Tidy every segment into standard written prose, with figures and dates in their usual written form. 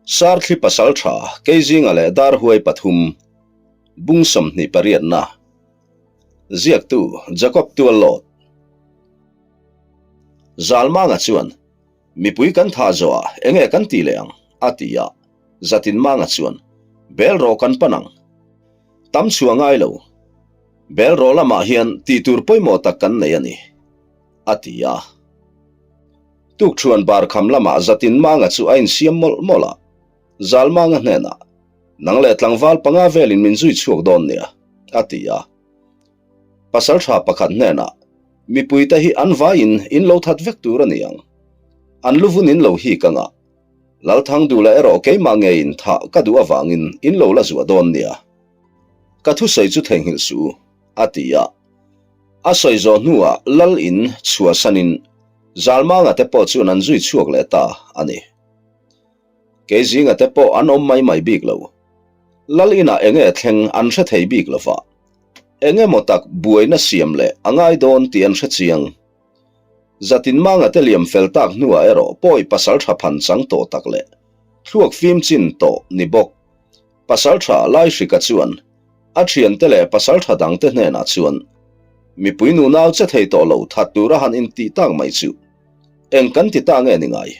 Sarthli pasaltha Keizinga leh Darhuai pathum, Bung 28 na, Ziaktu Jacob Tuallawt. Zalmanga chuan, Mipui kan thah zawhah enge kan tih leh ang? a ti a, Zatinmanga chuan, Bel rawh kan pan ang. Tam chhuah ngai lo. Bel rawh lamah hian tih tur pawimawh tak kan nei a ni, a ti a. Tukṭhuan bar kham lamah Zatinmanga chu a insiam mawlh mawlh a, Zalmanga hnenah, Nang leh tlangval panga velin min zui chhuak dawn nia, a ti a. Pasalṭha pakhat hnenah, Mipuite hi an vaiin in lo that vek tur a ni ang. An luvun in lo hik anga, Lalthangdula erawh keimah ngeiin thah ka duh avangin in lo la zuah dawn nia. Ka thusawi chu theihnghilh suh u, a ti a. A sawi zawh hnuah Lal in chhuahsanin Zalmanga te pawh chuan an zui chhuak leh ta a ni. Keizinga te pawh an awm mai mai bik lo. Lal inah enge thleng an hre thei bik lo va. Eng emaw tak buaina siam leh a ngai dawn tih an hre chiang. Zatinmanga te liam fel tak hnuah erawh pawi pasal tha phan chang tawh tak leh thluak fim chin tawh ni bawk pasal tha Laihrika chuan A thiante leh pasaltha dangte hnenah chuan, Mipui nunau che thei tawh lo that tura han intih tak mai chu eng kan ti ta nge ni ngai?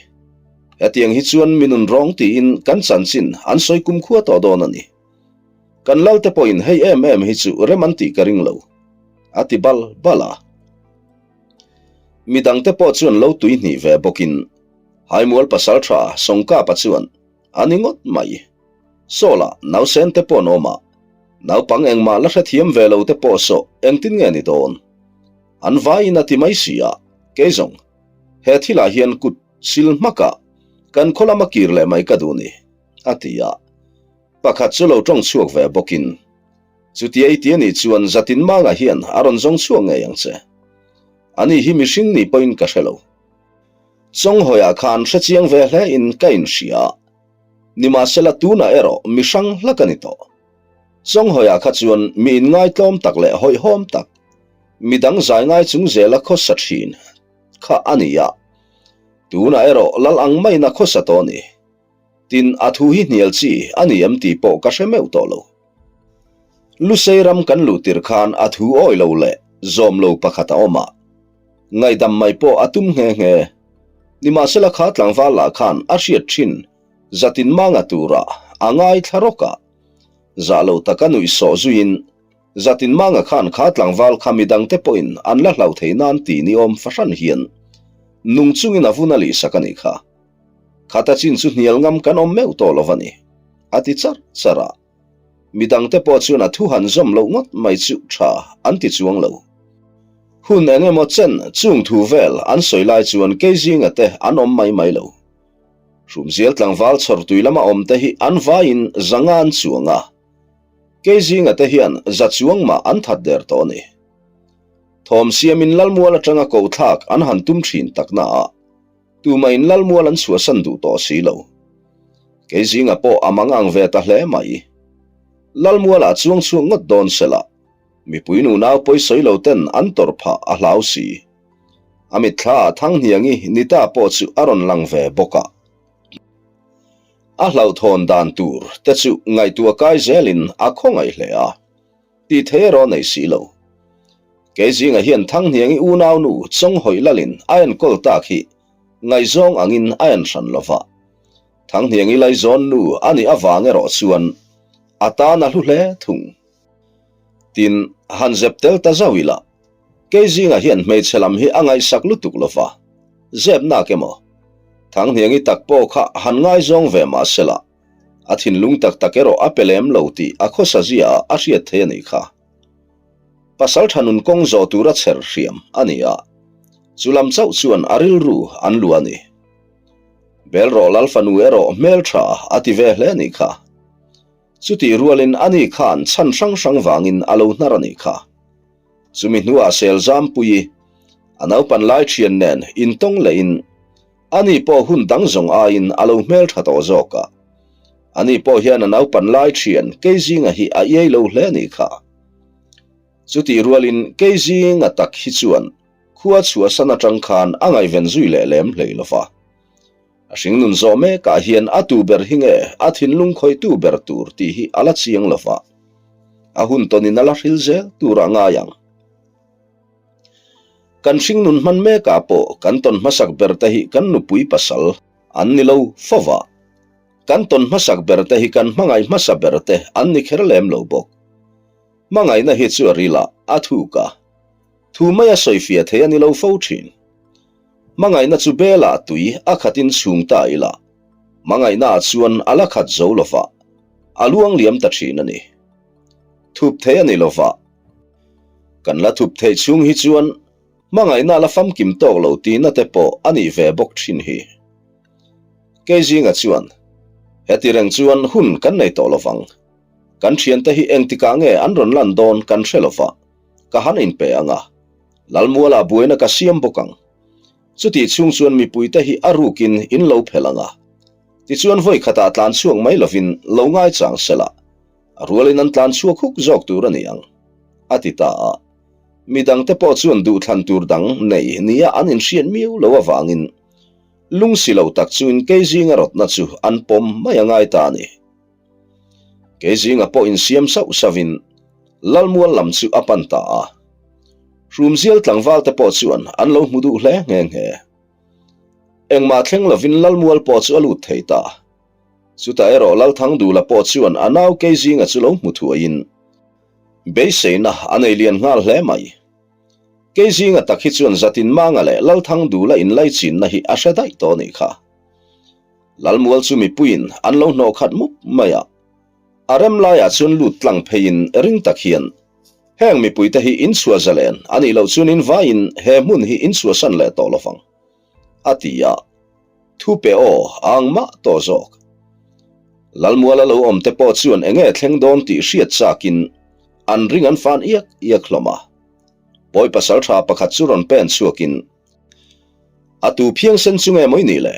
Hetiang hi chuan mi nun rawng tiin kan chanchin an sawi kumkhua tawh dawn a ni. Kan lalte pawhin hei em em hi chu rem an tih ka ring lo, a ti bal bal a. Mi dangte pawh chuan lo tuihnih ve bawkin Haimual pasaltha Sawngkapa chuan, A ni ngawt mai. Sawla, nausen te pawh an awm a, naupang engmah la hrethiam ve lo te pawh saw engtin nge ni dawn? An vaiin a ti mai si a, kei zawng, he thilah hian kut sil hmakah kan khaw lama kir leh mai ka duh ni, a ti a. Pakhat chu lo tawng chhuak ve bawkin, Chutia i ti a nih chuan Zatinmanga hian a rawn zawng chhuak ngei ang che. Ani hi mihring ni pawhin ka hre lo. Chawnghawiah khan hrechiang ve hle in ka inhria a, nimahsela tunah erawh mi hrang hlak a ni tawh. Chawnghawiah kha chuan mi inngaitlawm tak leh hawihhawm tak, mi dang zai ngai chung zela khawsa thin kha a ni a, tunah erawh lal ang maiin a khawsa tawh a ni. Tin, a thu hi hnial chi a ni em tih pawh ka hre meuh tawh lo. Lusei ram kan luh tir khan a thu awi lo leh zawm lo pakhat a awm a, ngaihdam mai pawh a tum nghe nghe. Nimahsela kha tlangval lah khan a hriat thin zatin manga tura a ngai thla rawk a. Zah lo taka nuih sawh zuiin zatin manga khan kha tlangval kha midangte pawhin an la hlau thei nan ti ni awm fahran hian nung chungin a vun a lihsak a nih kha. Khata chin chu hnial ngam kan awm meuh tawh lo a ni, a ti char char a. Midangte pawh chuan a thu han zawm loh ngawt mai chu tha an ti chuang lo. Hun eng emaw chen chung thu vel an sawi lai chuan Keizinga te an awm mai mai lo. Hrumzial tlangval chhawrtui lama awm te hi an vaiin zanga an chuang a, Keizinga te hian za chuang mah an that der tawh a ni. Thawm siamin Lalmual atanga kohthlak an han tum thin takna ah Tumah in Lalmual an chhuahsan duh tawh si lo. Kei zingah pawh a mang ang ve ta hle mai. Lalmualah chuang chhuak ngawt dawn sela, mipui nunau pawisawi lo ten an tawrh phah a hlau si. A mitthla ah Thanghniangi ni ta pawh chu a rawn lang ve bawk a. A hlauhthawn dan tur te chu ngaihtuah kai zelin a khawngaih hle a. Tih thei erawh nei si lo. Kei zingah hian Thanghniangi unaunu Chawnghawih Lalin a enkawl tak hi ngaihzawng angin a en hran lo va. Thanghniangi laizawn nu a nih avang erawh chuan a tan a hlu hle thung. Tin, han zep tel ta zauh ila, kei zingah hian hmeichhe lam hi a ngaihsak lutuk lo va, zep nak emaw? Thanghniangi tak pawh kha han ngaizawng ve mah sela, A thinlung tak tak erawh a pe lem lo tih a khawsa zia ah a hriat thei a nih kha. Pasal tha nun kawng zawh tura chher hriam a ni a, chu lam chauh chuan a rilru an luah a ni. Belrawh lal fanu erawh hmel tha a ti ve hle a nih kha. Chutih rualin ani khan chhan hrang hrang vangin a lo hnar a nih kha. Chumi hnuah Selzampuii, a naupan lai thian nen intawng lehin Ani pawh hun dang zawng aiin a lo hmel tha tawh zawk a. Ani pawh hian a naupan lai thian Keizinga hi a iai lo hle a nih kha. Chutih rualin Keizinga tak hi chuan khua chhuahsan atang khan a ngaihven zui leh lem hlei lo va. A hringnun zawh mekah hian a tu ber hi nge a thinlung khawihtu ber tur tih hi a la chiang lo va, a hun tawnin a la hril zel tur a ngai ang. Kan hringnun hman mekah pawh kan tawn hmasak ber te hi kan nupui pasal an ni lo fo va, kan tawn hmasak ber te hi kan hmangaih hmasa ber te an ni kher lem lo bawk. Hmangaihna hi chu a ril a, a thuk a, thu mai a sawifiah thei a ni lo fo thin. Hmangaihna chu belah tui a khatin chhung ta ila, hmangaihnaah chuan a la khat zo lo va, a luang liam ta thin a ni. Thup thei a ni lo va. Kan la thup theih chhung hi chuan hmangaihna la famkim tawk lo tihna te pawh a nih ve bawk thin hi. Kei zinga chuan, Heti reng chuan hun kan nei tawh lo vang. Kan thiante hi engtikah nge an rawn lan dawn kan hre lo va, ka han inpe ang a. Lalmualah buaina ka siam bawk ang. Chutih chhung chuan mipuite hi a rukin in lo phelh ang a. Tichuan vawi khatah tlan chhuak mai lovin lo ngaichang sela, a rualin an tlan chhuak huk zawk tur a ni ang, a ti ta a. Midangte pawh chuan duhthlan tur dang nei nia an inhriat miau lo avangin lungsi lo tak chuin keizinga rawtna chu an pawm mai a ngai ta a ni. Keizinga pawh insiam sauh sauhin Lalmual lam chu a pan ta a. Hrumzial tlangval te pawh chuan an lo hmu duh hle nghe nghe. Engmah thleng lovin Lalmual pawh chu a lut thei ta. Chutah erawh Lalthangdula pawh chuan a nau Keizinga chu lo hmu thuaiin beiseina a nei lian nghal hle mai. Keizinga tak hi chuan Zatinmanga leh Lalthangdula inlaichinna hi a hre daih tawh a nih kha. Lalmual chu mipuiin an lo hnawh khat mup mai a, a rem laiah chuan lut tlang pheiin ring tak hian, Heng mipuite hi in chhuah zalen a nih loh chuan in vaiin he hmun hi in chhuahsan leh tawh lovang, a ti a, thu pe aw a ang mah tawh zawk. Lalmuala lo awm te pawh chuan enge thleng dawn tih hriat chakin an ring an fan iak iak hlawm a. Pawi pasaltha pakhat chu rawn pen chhuakin, A tu phiangsen chu nge mawi nih le?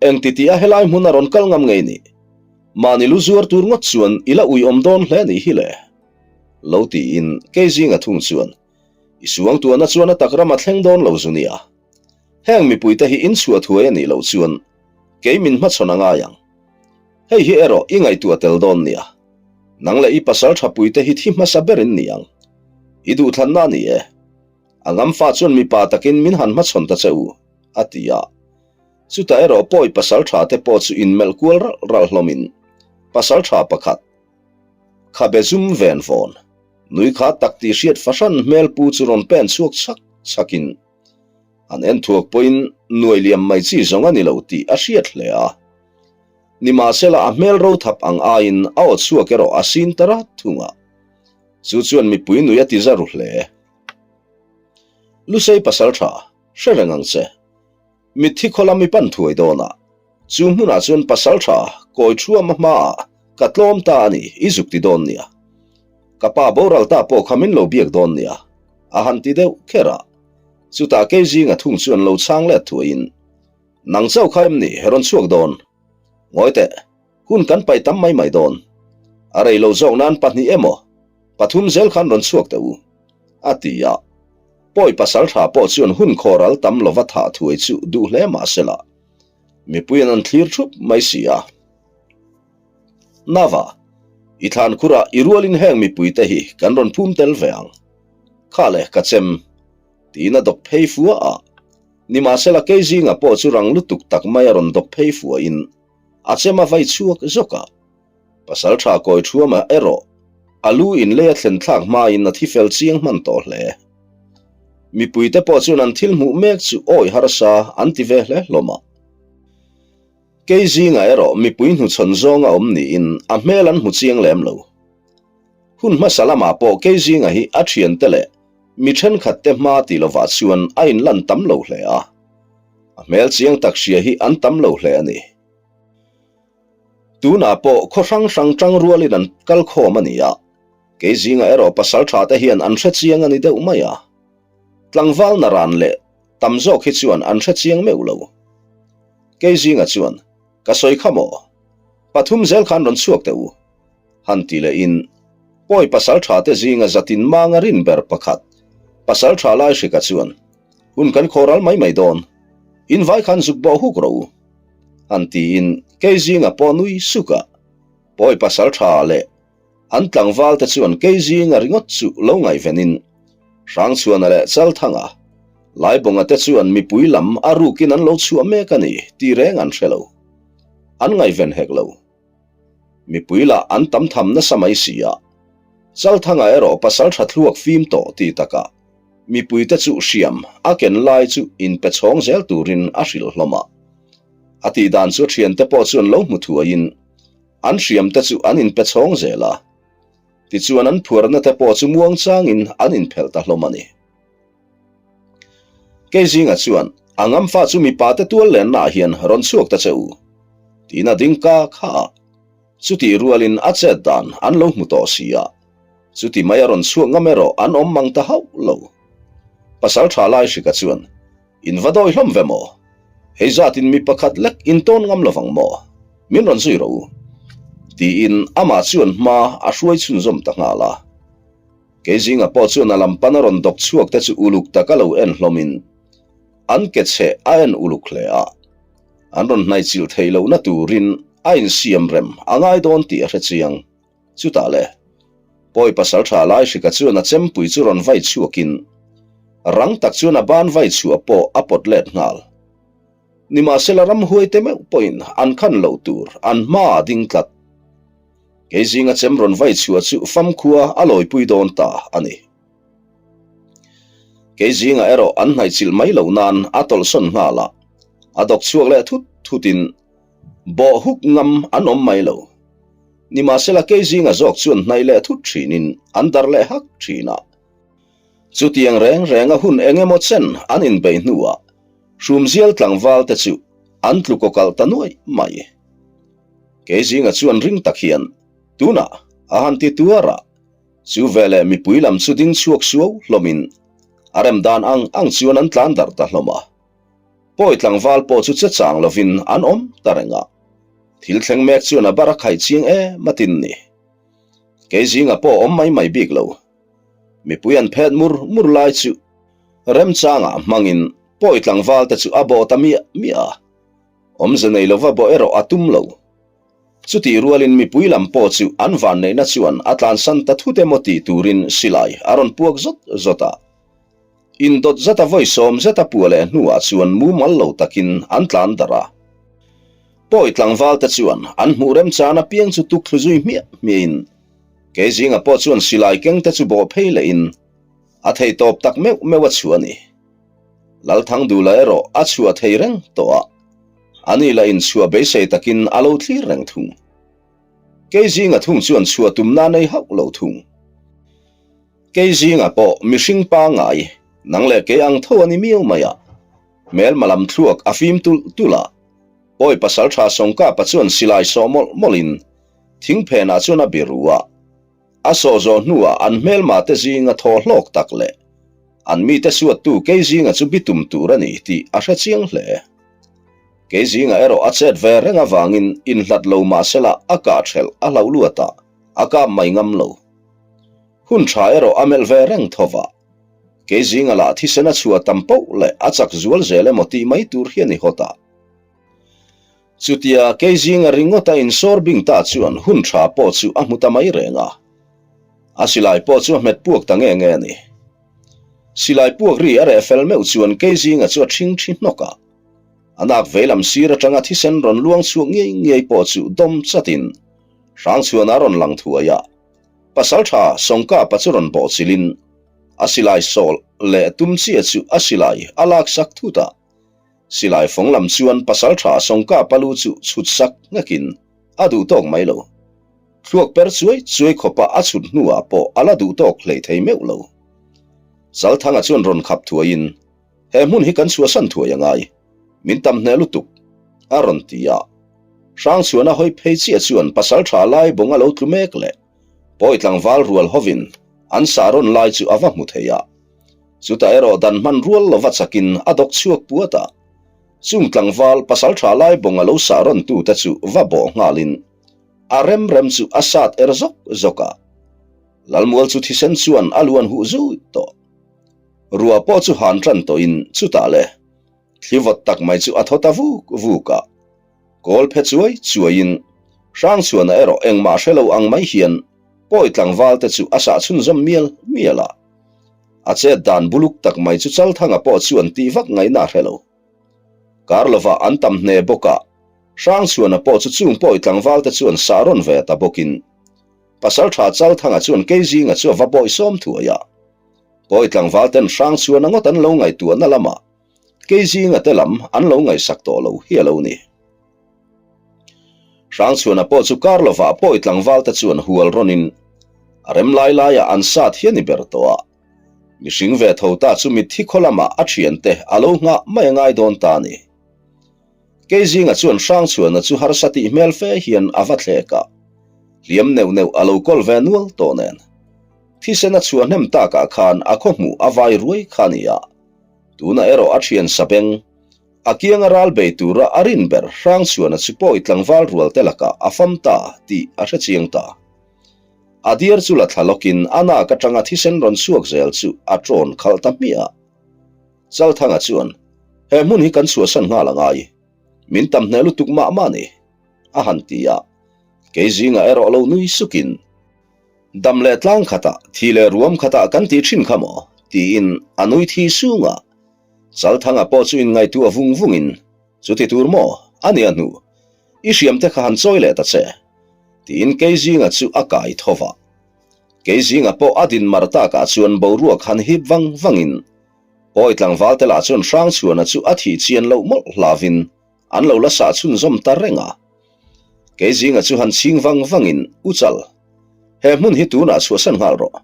Engti tih a helai hmun a rawn kal ngam ngei nih? Mahni lu zuar tur ngawt chuan i la ui awm dawn hle nih hi le? Lo tiin kei zinga thung chuan i suang tuahna chuan a tak ram a thleng dawn lo zu nia. Heng mipuite hi in chhuah thuai a nih loh chuan kei min hmachhawn a ngai ang. Hei hi erawh i ngaihtuah tel dawn nia. Nang leh i pasal thapuite hi thi hmasa ber in ni ang. I duhthlanna a ni e. A ngamfa chuan mipa takin min han hmachhawn ta che u, a ti a. Chutah erawh pawi pasaltha te pawh chu inmelh kual ralh ralh hlawmin pasaltha pakhat, khabe zum ven vawn, nui kha tak tih hriat fahran hmel pu chu rawn pen chhuak chhak chhakin an en thuak pawhin nuai liam mai chi zawng a ni lo tih a hriat hle a. Nimahsela a hmel ro thap ang aiin a aw chhuak erawh a sin ta rat thung a. Chu chuan mipui nui a ti za ru hle. Lusei pasal tha, hre reng ang che. Mitthi khaw lam i pan thuai dawn a, chu hmunah chuan pasal tha kawi thuam a hmaah ka tlawm ta a ni, i zuk ti dawn nia. Ka pa boral ta pawh kha min lo biak dawn nia, a han ti deuh kher a. Chutah kei zinga thung chuan lo chhang let thuaiin, Nang chauh kha em ni rawn chhuak dawn? Ngawi teh, Hun kan paih tam mai mai dawn. A rei lo zawk nan pahnih emaw, pathum zel khan rawn chhuak teh u, a ti a. Pawi pasal tha pawh chuan hun khawral tam lova thah thuai chu duh hle mah sela, mipuiin an thlir thup mai si a. Nava, i thlan khurah i rualin heng mipuite hi kan rawn phum tel ve ang. Kha le ka chem, tiin a dawk phei fua a. Nimahsela kei zinga pawh chu rang lutuk tak mai a rawn dawk phei fuain, A chem a vai chhuak zawk a, pasal tha kawi thuama erawh a lu in lei a thlen thlak hmain a thi fel chiang hman tawh hle. Mipuite pawh chuan an thil hmuh mek chu awi harsa an ti ve hle hlawm a. Kei zingah erawh mipui hnuchhawn zawnga awm niin a hmel an hmu chiang lem lo. Hun hmasa lamah pawh kei zinga hi a thiante leh mi thenkhatte hma ti lovah chuan a inlan tam lo hle a. A hmel chiang tak hria hi an tam lo hle a ni. Tunah pawh khaw hrang hrang tang rualin an kal khawm a ni a, kei zingah erawh pasal tha te hian an hre chiang a ni deuh mai a. Tlangval naran leh tam zawk hi chuan an hre chiang meuh lo. Kei zingah chuan, Ka sawi kha maw? Pathum zel khan rawn chhuak teh u. Han ti lehin, Pawi pasal tha te zinga zatin manga rin ber pakhat, pasal tha lai hrika chuan, Hun kan khawral mai mai dawn. In vai khan zuk bawh huk rawh u. Han tiin Keizinga pawh nui suk a, Pawi pasaltha leh an tlangval te chuan Keizinga ringawt chu lo ngaihvenin Hrangchhuana leh Chalthanga, Laibawnga te chuan mipui lam a rukin an lo chhuah mek a ni tih reng an hre lo. An ngaihven hek lo. Mipui lah an tam tham nasa mai si a. Chalthanga erawh pasaltha thluak fim tawh tih takah mipuite chu hriam a ken lai chu inpe chhawng zel turin a hrilh hlawm a. A tih dan chu a thiante pawh chuan lo hmu thuaiin an hriamte chu an inpe chhawng zel a. Tichuan an phuarna te pawh chu muang changin an inphelh ta hlawm a ni. Kei zinga chuan a ngamfa chu mipa te tual lenna ah hian rawn chhuak ta che u tiin a ding ka kha a. Chutih rualin a chet dan an lo hmu tawh si a, chuti mai a rawn chhuak ngam erawh an awm mang ta hauh lo. Pasal tha lai hrika chuan, In va dawi hlawm ve maw? Hei zatin mi pakhat lek in tawn ngam lovang maw? Min rawn zui rawh u. Tiin amah chuan hma a hruai chhunzawm ta nghal a. Kei zinga pawh chuan a lam pan a rawn dawk chhuak te chu uluk taka lo en hlawmin an ke chhe a en uluk hle a. An rawn hnaichilh theih lohna turin a insiam rem a ngai dawn tih a hre chiang. Chutah le, Pawi pasaltha Laihrika chuan a chempui chu rawn vai chhuakin rang tak chuan a ban vai chhuah pawh a pawt let nghal. Nimahsela ramhuai te meuh pawhin an khan loh tur an hmaah a ding tlat. Kei zinga chem rawn vai chhuah chu famkhua a lawipui dawn ta a ni. Kei zingah erawh an hnaihchilh mai loh nan a tawlhsawn nghal a, a dawk chhuak leh thut thutin bawh huk ngam an awm mai lo. Nimahsela kei zinga zawk chuan hnaih leh thut thinin an dar leh hak thin a. Chutiang reng renga hun eng emaw chen an inbeih hnuah hrumzial tlangval te chu an tlu kawkalh ta nuaih mai. Kei zinga chuan ring tak hian tunah a han ti tuar a. Chu veleh mipui lam chu ding chhuak suau hlawmin a rem dan ang ang chuan an tlan darh ta hlawm a. Pawi tlangval pawh chu che chang lovin an awm ta reng a. Thil thleng mek chuan a bar a khaih chiang em a tin ni. Kei zinga pawh awm mai mai bik lo. Mipui an phet mur mur lai chu remchangah hmangin pawi tlangval te chu a bawh ta miah miah a. Awmze nei lova bawh erawh a tum lo. Chutih rualin mipui lam pawh chu an vanneihna chuan a tlansan ta thut emaw tih turin silai a rawn puak zawt zawt a. Indawt zata vawi sawm zeta puah leh hnuah chuan mumal lo takin an tlan darh a. Pawi tlangval te chuan an hmuh remchan apiang chu tuk thlu zui hmiah hmiahin kei zinga pawh chuan silai keng te chu bawh phei lehin a thei tawp tak meuh meuh a chhuah a ni. Lalthangdula erawh a chhuah thei reng tawh a. Ani lah inchhuah beisei takin a lo thlir reng thung. Kei zinga thung chuan chhuah tumna nei hauh lo thung. Kei zinga pawh mihring pangngai, nang leh kei ang tho a ni miau mai a. Hmelma lam thluak a fim tulh tulh a. Pawi pasaltha Sawngkapa chuan silai sawh mawlh mawlhin thingphenah chuan a biru a. A sawh zawh hnuah an hmelma te zinga thaw hlawk tak leh an mite suattu kei zinga chu bitum tur a ni tih a hre chiang hle. Kei zinga erawh a chet ve reng avangin inhlat lo mahsela a kah ṭhelh a hlauh luat a, a kap mai ngam lo. Hun ṭha erawh a melh ve reng tho va. Kei zinga lah thisen a chhuah tam poh leh a chak zual zel emaw tih mai tur hi a ni hawt a. Chutia kei zinga ringawta insawr bing ta chuan hun tha pawh chu a hmu ta mai reng a. A silai pawh chu a hmet puak ta nge nge a ni. Silai puak ri a reh fel meuh chuan kei zinga chu a ṭhing ṭhi hnawk a. A nak veilam sir aṭanga thisen rawn luang chhuak ngei ngei pawh chu dawm chatin Hrangchhuana a rawn lang thuai a. Pasalṭha Sawngkapa chu rawn bawhchilhin a silai sawl leh tum chiah chu a silai a laksak thut a. Silai fawng lam chuan pasalṭha Sawngka palu chu chhut sak nghekin a duh tawk mai lo. Thluak per chuai chuai khawpa a chhut hnuah pawh a la duh tawk hlei thei meuh lo. Chalthanga chuan rawn khap thuaiin, He hmun hi kan chhuahsan thuai a ngai, min tam hneh lutuk, a rawn ti a. Hrangchhuana hawi phei chiah chuan pasalṭha lai bawng a lo tlu mek leh pawi tlangval rual hovin an sah rawn lai chu a va hmu thei a. Chutah erawh dan hman rual lova chakin a dawk chhuak puat a, chung tlangval pasaltha lai bawnga lo sah rawn tute chu va bawh nghalin a rem rem chu a sat er zawk zawk a. Lalmual chu thisen chuan a luan huh zui tawh. Ruah pawh chu han tan tawhin chutah le thli vawt tak mai chu a thaw ta vuk vuk a. Kawl phe chuai chuaiin Hrangchhuana erawh engmah hre lo ang mai hian pawi tlangval te chu a sah chhunzawm mial mial a. A chet dan buluk tak mai chu Chalthanga pawh chuan tih vak ngaihna a hre lo. Kar lovah an tam hne bawk a, Hrangchhuana pawh chu chung pawi tlangval te chuan sah rawn ve ta bawkin Pasaltha Chalthanga chuan Keizinga chu a va bawi sawm thuai a. Pawi tlangval ten Hrangchhuana ngawt an lo ngaihtuahna lamah Keizinga te lam an lo ngaihsak tawh lo hi a lo ni. Hrangchhuana pawh chu kar lovah pawi tlangval te chuan hual rawnin a rem lai laiah an sat hi a ni ber tawh a. Mihring ve tho ta chu mitthi khaw lamah a thiante a lo nghah mai a ngai dawn ta a ni. Keizinga chuan Hrangchhuana chu harsa tih hmel fe hian a va thlek a, hliam neuh neuh a lo kawl ve nual tawh nen. Thisen a chhuah hnem takah khan a khaw hmuh a vai ruai kha a ni a. Tunah erawh a thian sabeng, a kianga ral bei tura a rin ber Hrangchhuana chu pawi tlangval rual te lakah a fam ta tih a hre chiang ta. A diar chu la thla lawkin a nak atanga thisen rawn chhuak zel chu a ṭawn khalh ta hmiah. Chalthanga chuan, He hmun hi kan chhuahsan nghal a ngai. Min tam hneh lutuk mah mah ni, a han ti a. Kei zingah erawh lo nui sukin, Dam leh tlang khatah, thi leh ruam khatah kan ti thin kha maw? tiin a nui thi sung a. Chalthanga pawh chu inngaihtuah vung vungin, Chuti tur maw? A nia hnu. I hriam te kha han chawi leh ta che, tiin Keizinga chu a kai tho va. Keizinga pawh a din mar takah chuan boruak han hip vang vangin Pawi tlangval te lah chuan Hrangchhuana chu a thih chian loh mawlh hlavin an lo la sah chhunzawm ta reng a. Keizinga chu han chhing vang vangin, U Chal, he hmun hi tunah chhuahsan nghal rawh.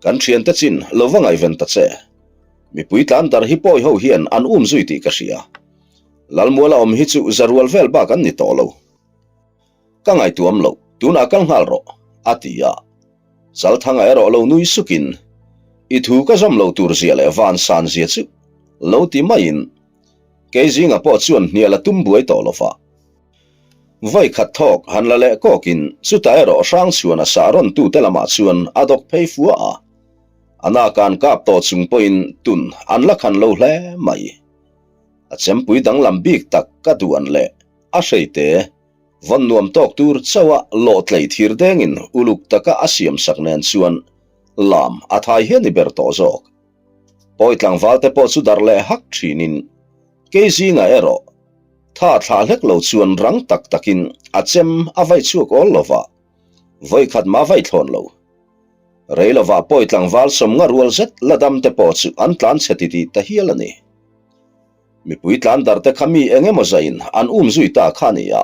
Kan thiante chin lo va ngaihven ta che. Mipui tlan dar hi pawi ho hian an um zui tih ka hria. Lalmuala awm hi chu zarual vel bak an ni tawh lo. Ka ngaihtuam loh, tunah kal nghal rawh, a ti a. Chalthanga erawh lo nui sukin, I thu ka zawm lo tur zia leh van san zia chu lo ti maiin Keizinga pawh chuan hnial a tum buai tawh lo va. Vawi khat thawk han la leh kawkin chutah erawh Hrangchhuana sah rawn tute lamah chuan a dawk phei fua a. A nakan kap tawh chung pawhin tun an la khan lo hle mai. A chempui danglam bik tak ka duan leh a hreite vawn nuam tawk tur chauha lawhtlei thir dengin uluk taka a siamsak nen chuan lam a thai hian i ber tawh zawk. Pawi tlangval te pawh chu darh leh hak thinin kei zingah erawh tha thlah hlek lo chuan rang tak takin a chem a vai chhuak awl lova, vawikhat mah vai thlawn lo. Rei lovah pawi tlangval sawmnga rual zet la dam te pawh chu an tlan chhe titih ta hial a ni. Mipui tlan dar te kha mi eng emaw zain an um zui ta kha a ni a.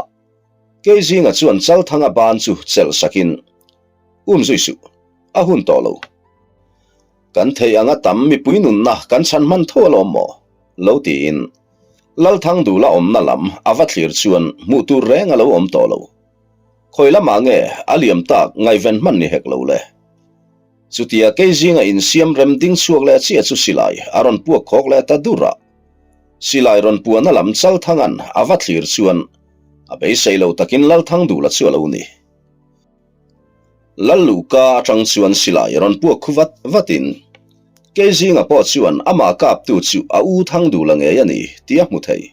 Kei zinga chuan Chalthanga ban chu chelh sakin, Um zui suh, a hun tawh lo. Kan theih anga tam mipui nunna kan chhan hman tho alawm maw? Lo tiin Lalthangdula awmna lam a va thlir chuan hmuh tur reng a lo awm tawh lo. Khawi lamah nge a liam tak ngaihven hman ni hek lo le? Chutia kei zinga insiam rem ding chhuak leh chiah chu silai a rawn puak khawk leh ta dur a. Silai rawn puahna lam Chalthanga'n a va thlir chuan a beisei lo takin Lalthangdula chu a lo ni. Lalluhka atang chuan silai rawn puak khu vat vatin kei zinga pawh chuan amah kaptu chu a u Thangdula ngei a ni tih a hmu thei.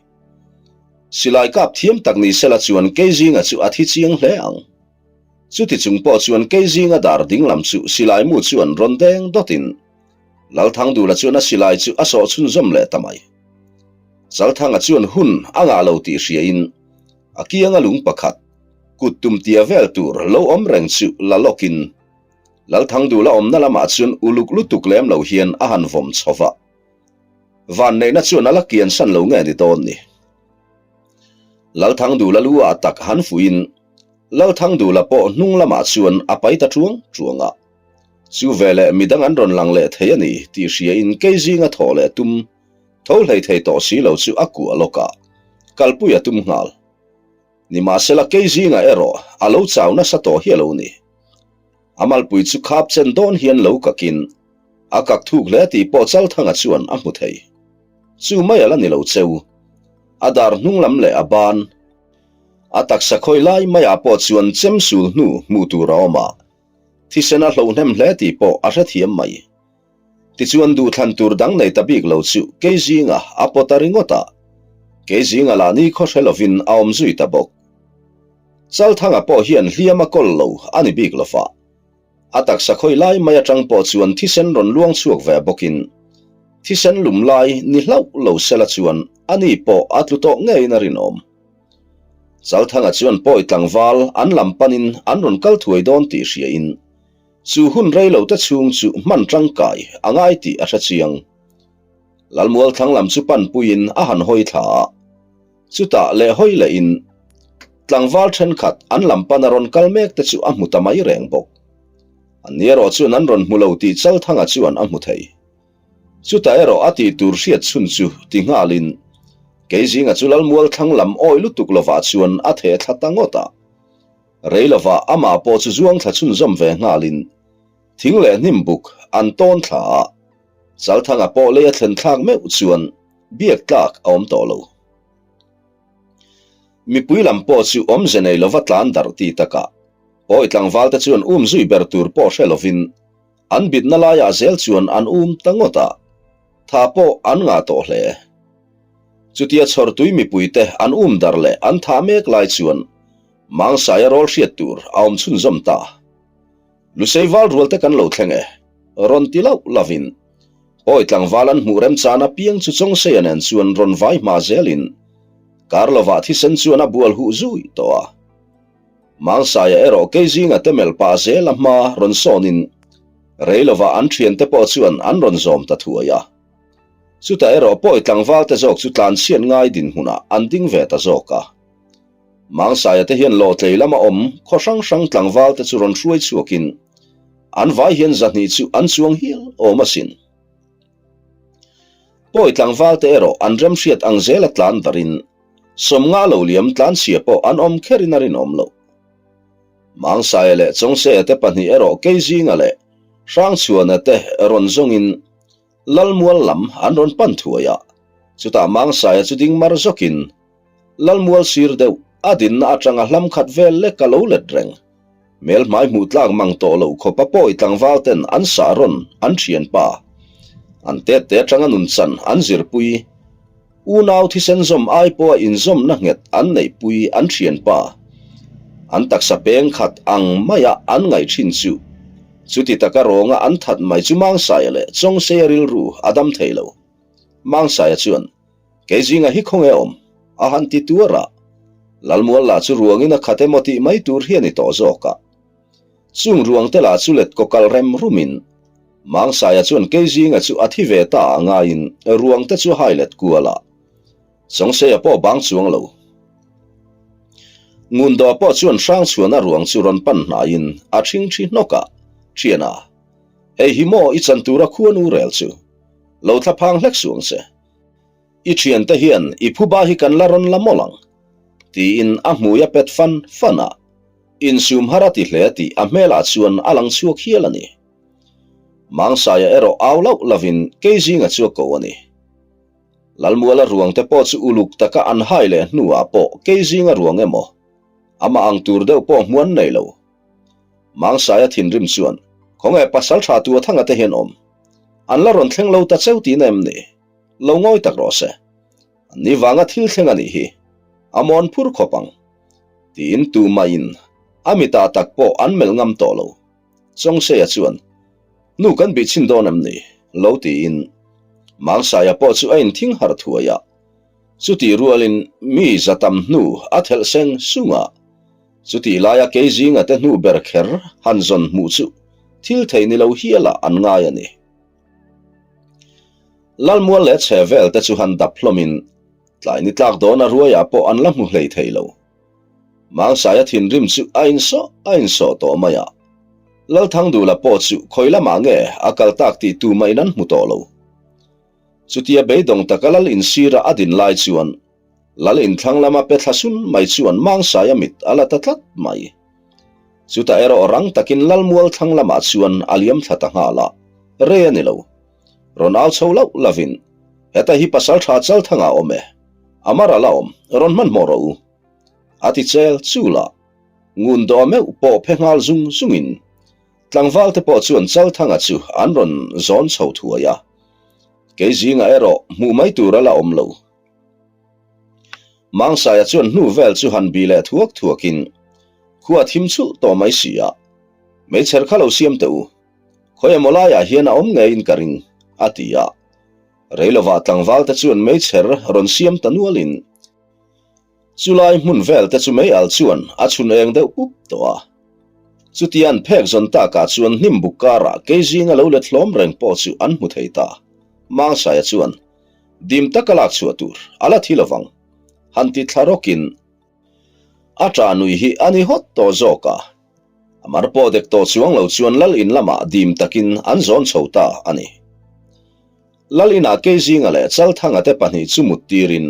Silai kap thiam tak ni sela chuan kei zinga chu a thi chiang hle ang. Chuti chung pawh chuan kei zinga dar ding lam chu silai mu chuan rawn deng dawtin Lalthangdula chuan a silai chu a sawh chhunzawm leh ta mai. Chalthanga chuan hun a ngah lo tih hriain a kianga lung pakhat, kut tum tia vel tur lo awm reng chu la lawkin Lalthangdula awmna lamah chuan uluk lutuk lem lo hian a han vawm chho va. Vanneihna chuan a la kian san lo nge ni dawn ni. Lalthangdula lu ah tak han fuhin Lalthangdula pawh hnung lamah chuan a pai ta chuang chuang a. Chu veleh midang an rawn lang leh thei a ni tih hriain kei zinga thawh leh tum tho hlei thei tawh si lo chu a kuah lawk a, kalpui a tum nghal. Nimahsela kei zingah erawh a lo chau nasa tawh hi a lo ni. A malpui chu khap chen dawn hian lo kakin a kak thuk hle tih pawh Chalthanga chuan a hmu thei. Chu mai a la ni lo cheu. A dar hnung lam leh a ban. A taksa khawi lai maiah pawh chuan chem sul hnu hmuh tur a awm a, thisen a hlohnem hle tih pawh a hrethiam mai. Tichuan duhthlan tur dang nei ta bik lo chu kei zinga a pawt ta ringawt a. Keizinga lah nikhaw hre lovin a awm zui ta bawk. Chalthanga pawh hian hliam a kawl lo a ni bik lova. A taksa khawi lai mai atang pawh chuan thisen rawn luang chhuak ve bawkin thisen lum lai ni hlauh lo sela chuan ani pawh a tlu tawh ngeiin a rinawm. Chalthanga chuan pawi tlangval an lam panin an rawn kal thuai dawn tih hriain chu hun rei lo te chhung chu hman tangkai a ngai tih a hre chiang. Lalmual thlang lam chu panpuiin a han hawi thla a, chutah leh hawi lehin tlangval thenkhat an lam pana rawn kal mek te chu a hmu ta mai reng bawk. Anni erawh chuan an rawn hmu lo tih Chalthanga chuan a hmu thei. Chutah erawh a tih tur hriat chhun chu ti nghalin Keizinga chu Lalmual thlang lam awi lutuk lovah chuan a theh thla ta ngawt a. Rei lovah amah pawh chu zuang thla chhunzawm ve nghalin thing leh hnim buk an tawn thla a. Chalthanga pawh lei a thlen thlak meuh chuan biak tlak a awm tawh lo. Mipui lam pawh chu awmze nei lova tlan darh ti takah pawi tlangval te chuan um zui ber tur pawh hre lovin an bitna laiah zel chuan an um ta ngawt a, tha pawh an ngah tawh hle. Chutia chhawrtui mipui te an um darh leh an thah mek lai chuan Mangsaia rawl hriat tur a awm chhunzawm ta. Lusei val rual te kan lo thleng e, rawn ti lauh lovin Pawi tlangval an hmuh remchan apiang chu Chawngseia nen chuan rawn vai hma zelin kar lovah thisen chuan a bual huh zui tawh a. Mangsaia erawh Keizinga te melh pah zel a hma rawn sawnin rei lovah an thiante pawh chuan an rawn zawm ta thuai a. Chutah erawh Pawi tlangval te zawk chu tlanchhiat ngai dinhmunah an ding ve ta zawk a. Mangsaia te hian lawhtlei lama awm khaw hrang hrang tlangval te chu rawn hruai chhuakin an vai hian zahnih chu an chuang hial awm asin. Pawi tlangval te erawh an remhriat ang zela tlan darin sawmnga lo liam tlanchhia pawh an awm kherin a rinawm loh. Mangsaia leh Chawngseia te pahnih erawh Keizinga leh Hrangchhuana te rawn zawngin Lalmual lam an rawn pan thuai a, chutah Mangsaia chu ding mar zawkin Lalmual sir deuh a dinna atanga hlam khat vel lek a lo let reng. Hmel hmai hmuh tlak mang tawh loh khawp a pawi tlangval ten an sah rawn an thian pa. An tet te atanga nun chan an zirpui. Unau thisen zawm ai pawha inzawmna nghet an neihpui an thian pa. An taksa peng khat ang maia an ngaih thin chu. Chuti taka rawnga an that mai chu Mangsaia leh Chawngseia rilru a dam thei lo. Mangsaia chuan. Kei zinga hi khawnge awm? A han ti tuar a. Lalmual lah chu ruangin a khat emaw tih mai tur hi a ni tawh zawk a. Chung ruang te lah chu let kaw kal rem rumin Mangsaia chuan kei zinga chu a thi ve ta a ngaiin ruang te chu a hai let kual a. Chawngseia pawh bang chuang lo. Ngundaw pawh chuan Hrangchhuana ruang chu rawn pan hnaiin a ṭhingṭhi hnawk a, Ṭhiana, hei hi maw i chan tura khuanu rel chu? Lo thlaphang hlek suh ang che. I thiante hian i phuba hi kan la rawn la mawlh ang, tiin a hmui a pet fan fan a, insum har a ti hle tih a hmelah chuan a lang chhuak hial a ni. Mangsaia erawh au lauh lovin Keizinga chu a ko a ni. Lalmuala ruangte pawh chu uluk taka an hai leh hnuah pawh Keizinga ruang emaw, amah ang tur deuh pawh hmu an nei lo. Mangsaia thinrim chuan, Khawnge pasal tha tu a thanga te hian awm? An la rawn thleng lo ta cheu tihna em ni? Lo ngawi tak rawh se. An ni vanga thil thleng a nih hi. A mawn phur khawp ang. Tiin tumah-in a mitah tak pawh an melh ngam tawh lo. Chawngseia chuan, Nu kan bih chhin dawn em ni? Lo tiin Mangsaia pawh chu a inthing harh thuai a. Chutih rualin mi za tam hnu a thelh seng sung a. Chutih laia kei zinga te hnu ber kher han zawn hmuh chu thil theih ni lo hialah an ngai a ni. Lalmual leh chhe vel te chu han dap hlawmin tlai ni tlak dawna ruaiah pawh an la hmu hlei thei lo. Mangsaia thinrim chu a insawh a insawh tawh mai a. Lalthangdula pawh chu khawi lamah nge a kal tak tih tumahin an hmu tawh lo. Chutia beidawng taka lal insira a din lai chuan Lal inthlang lama pe thla sun mai chuan Mangsaia mit a la ta tlat mai. Chutah erawh rang takin Lalmual thlang lamah chuan a liam thla ta nghal a, rei a ni lo. Rawn au chho lauh lovin, Heta hi pasal tha chal thangah awm e, a mar a la awm, rawn hmanhmawh rawh u. A ti chel chul a, ngun dawh meuh pawh phe nghal zung zungin tlangval te pawh chuan Chalthanga chu an rawn zawn chho thuai a. Kei zingah erawh hmuh mai tur a la awm lo. Mangsaia chuan hnu vel chu han bih leh thuak thuakin khua a thim chhulh tawh mai si a, Meichher kha lo siam teh u, khawi emaw laiah hian a awm ngeiin ka ring, a ti a. Reilovah tlangval te chuan meichher rawn siam ta nualin chulai hmun vel te chu mei al chuan a chhun eng deuh pup tawh a. Chutia an phek zawn takah chuan hnim buk karah kei zinga lo let hlawm reng pawh chu an hmu thei ta. Mangsaia chuan dim taka lak chhuah tur a la thi lovang han ti thla rawkin a ṭah nui hi a ni hawt tawh zawk a. A mar pawh dek tawh chuang lo chuan Lal in lamah dim takin an zawn chho ta a ni. Lal inah Keizinga leh Chalthanga te pahnih chu mut tirin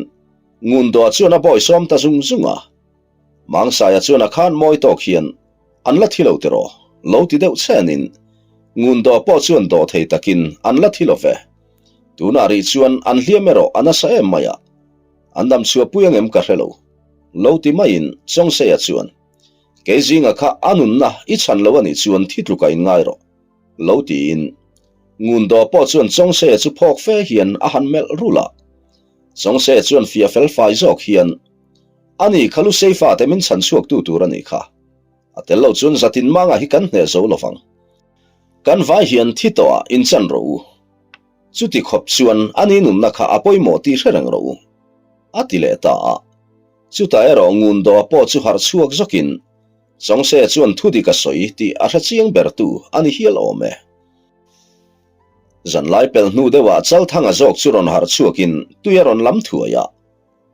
Ngundoa chuan a bawi sawm ta zung zung a. Mangsaia chuan a khan mawi tawk hian an la thi lo tiraw? Lo ti deuh chenin Ngundoa pawh chuan dawh thei takin an la thi lo ve. Tunah rih chuan an hliam erawh a nasa em mai a, an dam chhuahpui angem ka hre lo. Lo ti maiin Chawngseia chuan Kei zinga kha a nunna i chhan lo a nih chuan thi tluka in ngai rawh, lo tiin Ngundaw pawh chuan Chawngseia chu phawk fe hian a han melh rulh a. Chawngseia chuan fiah fel fai zawk hian, Ani kha Lusei fate min chhan chhuaktu tur a nih kha. A tel lo chuan zatin manga hi kan hneh zo lovang. Kan vai hian thi tawhah in chan rawh u. Chuti khawp chuan ani nunna kha a pawimawh tih hre reng rawh u, a ti leh ta a. Chutah erawh Ngundoa pawh chu harh chhuak zawkin Chawngse chuan thu dik a sawi tih a hre chiang bertu a ni hial awm e. Zanlai pel hnu deuhah Chalthanga zawk chu rawn harh chhuakin tui a rawn lam thuai a.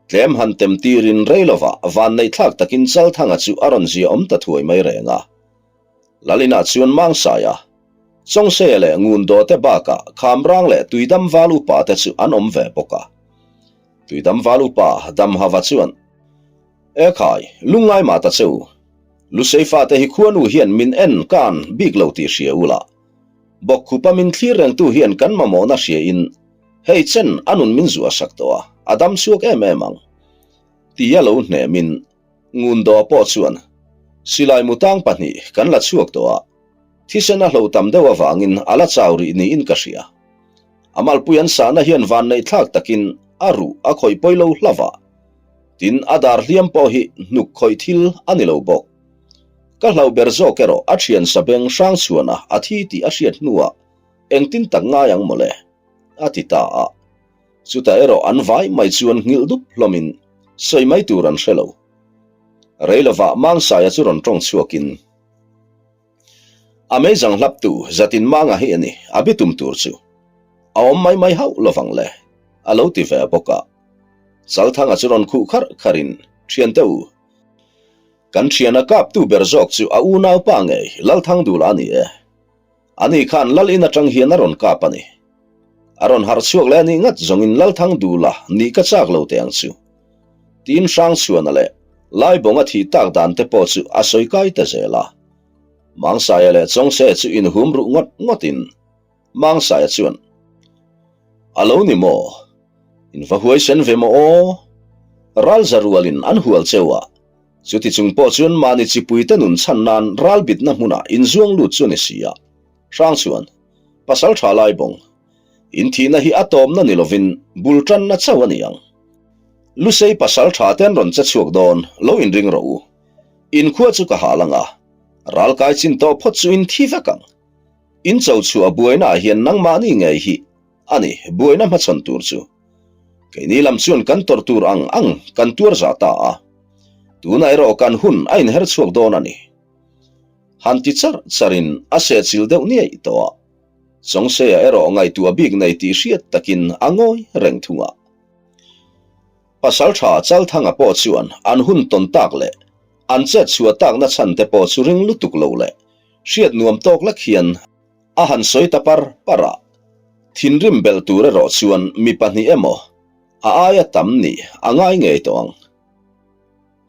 Tlem han tem tirin rei lovah vanneih thlak takin Chalthanga chu a rawn zia awm ta thuai mai reng a. Lalinah chuan Mangsaia, Chawngseia leh Ngundoa te bakah Khamrang leh Tuidam val upa te chu an awm ve bawk a. Tuidam val upa Damhava chuan, E khai, lungngai mah ta che u. Lusei fate hi khuanu hian min en kan bik lo tih hria u la. Bawkkhupa min thlir rengtu hian kan mamawhna hria in hei chen a nun min zuah sak tawh a, a dam chhuak em em ang. Tia lo hnemin Ngundoa pawh chuan, Silai mutang pahnih kan la chhuak tawh a, thisen a hlo tam deuh avangin a la chau rih niin ka hria. A malpui an sahna hian vanneih thlak takin a ruh a khawih pawi lo hlauh a, tin a dar hliam pawh hi hnuk khawih thil a ni lo bawk. Ka hlauh ber zawk erawh a thian sabeng hrang chhuana a thi tih a hriat hnuah engtin tak ngai ang mawle? a ti ta a. Chutah erawh an vai mai chuan nghilh dup hlawmin sawi mai tur an hre lo. Rei lovah Mangsaia chu rawn tawng chhuakin. A meizang hlaptu zatin manga hi a ni, a bitum tur chu a awm mai mai hauh lovang le, a lo ti ve bawk a. Chalthanga chu rawn khuh kharh kharhin, Thiante u, kan thiana kaptu ber zawk chu a unaupa ngei Lalthangdula a ni e. Ani khan Lal in atang hian a rawn kap a ni. A rawn harh chhuak leh a nih ngat zawngin Lalthangdula nih ka chak lo teh ang chu. Tiin Hrangchhuana leh Laibawnga thih tak dan te pawh chu a sawi kai ta zel a. Mangsaia leh Chawngse chu inhum ruh ngawt ngawtin Mangsaia chuan, A lo ni maw? In va huaisen ve maw aw? Ralza rualin an hual cheu a, chuti chung pawh chuan mahni chipuite nun chhan nan ralbitna hmunah inzuang lut chu a ni si a. Hrangchhuan, Pasal tha Laibawng, In thihna hi a tawpna ni lovin bul tanna chauh a ni ang. Lusei pasal tha te an rawn che chhuak dawn, lo inring rawh u. In khua chu ka hal ang a, ral kai chin tawh phawt chu in thi vek ang. In cho chhuah buaina ah hian nangmahni ngei hi a ni buaina hmachhawn tur chu. Keini lam chuan kan tawrh tur ang ang kan tuar zah ta a, tunah erawh kan hun a inher chhuak dawn a ni. Han ti char charin a sehchilh deuh niaih tawh a. Chawngseia erawh ngaihtuah bik nei tih hriat takin a ngawi reng thung a. Pasaltha Chalthanga pawh chuan an hun tawn tak leh an chet chhuah takna chhan te pawh chu ring lutuk lo leh hriat nuam tawk lek hian a han sawi ta par par a. Thinrim belh tur erawh chuan mi pahnih emaw a aia tam nih a ngai ngei tawh ang.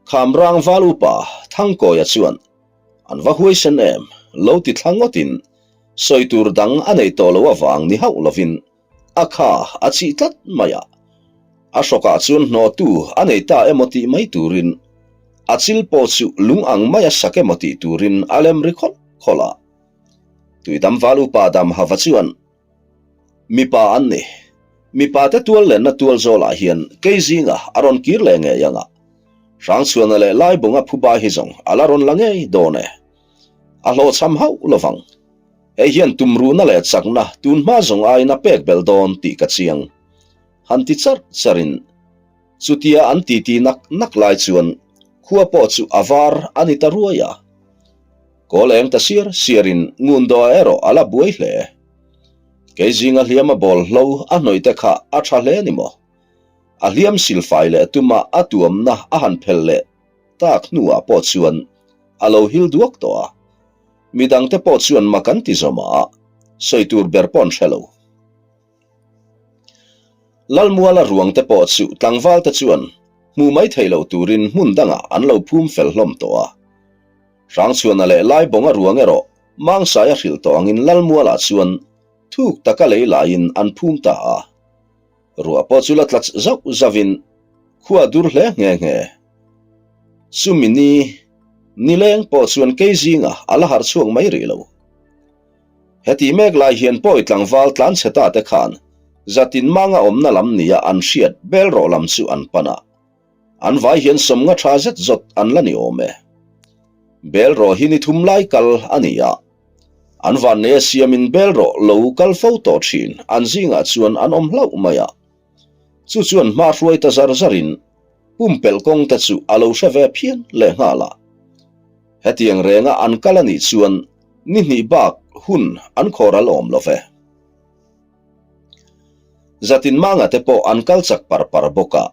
Khamrang val upa Thangkawia chuan An va huaisen em? Lo ti thla ngawtin sawi tur dang a nei tawh lo avang ni hauh lovin a kha a chih tlat mai a. A hrawkah chuan hnawhtu a nei ta emaw tih mai turin a chil pawh chu lung ang mai a sak emaw tih turin a lem ri khawlh khawlh a. Tuidam val upa Damhava chuan Mipa an ni. Mipa te tual lenna tual zawlah hian kei zinga a rawn kir leh ngei ang a. Hrangchhuana leh Laibunga phuba hi zawng a la rawn la ngei dawn e. A hlawhchham hauh lovang. Hei hian tumruhna leh chakna tun hma zawng aiin a pek belh dawn tih ka chiang. Han ti charh charhin chutia an titi nak nak lai chuan khua pawh chu a var a ni ta ruai a. Kawl eng ta siar siarin Ngundoa erawh a la buai hle. Kei zinga hliam a bawl hlo a hnawih te kha a tha hle ni maw? A hliam silfai leh tuma a tuamna a han phel leh tak hnuah pawh chuan a lo hil duak tawh a. Midangte pawh chuan mak an ti zawm a, sawi tur ber pawh an hre lo. Lalmuala ruangte pawh chu tlangvalte chuan hmu mai thei lo turin hmun dangah an lo phum fel hlawm tawh a. Hrangchhuana leh Laibawnga ruang erawh Mangsaia hrilh tawh angin Lalmuala chuan thuk taka lei laiin an phum ta a. Ruah pawh chu la tla zauh zauhin khua dur hle nghe nghe. Chumi ni nileng pawh chuan kei zingah a la harh chhuak mai rih lo. Heti mek lai hian pawi tlangval tlan chhe ta te khan zatin manga awmna lam nia an hriat bel rawh lam chu an pan a. An vai hian sawmnga tha zet zawt an la ni awm e. Bel rawh hi ni thum lai kal a ni a. An vannei a siamin bel rawh lo kal fo tawh thin an zingah chuan an awm hlauh mai a. Chu chuan hma hruai ta zar zarin pumpelh kawng te chu a lo hre ve phian lehnghal a. Hetiang renga an kal a nih chuan ni hnih bak hun an khawral awm lo ve. Zatin manga te pawh an kal chak par par bawk a.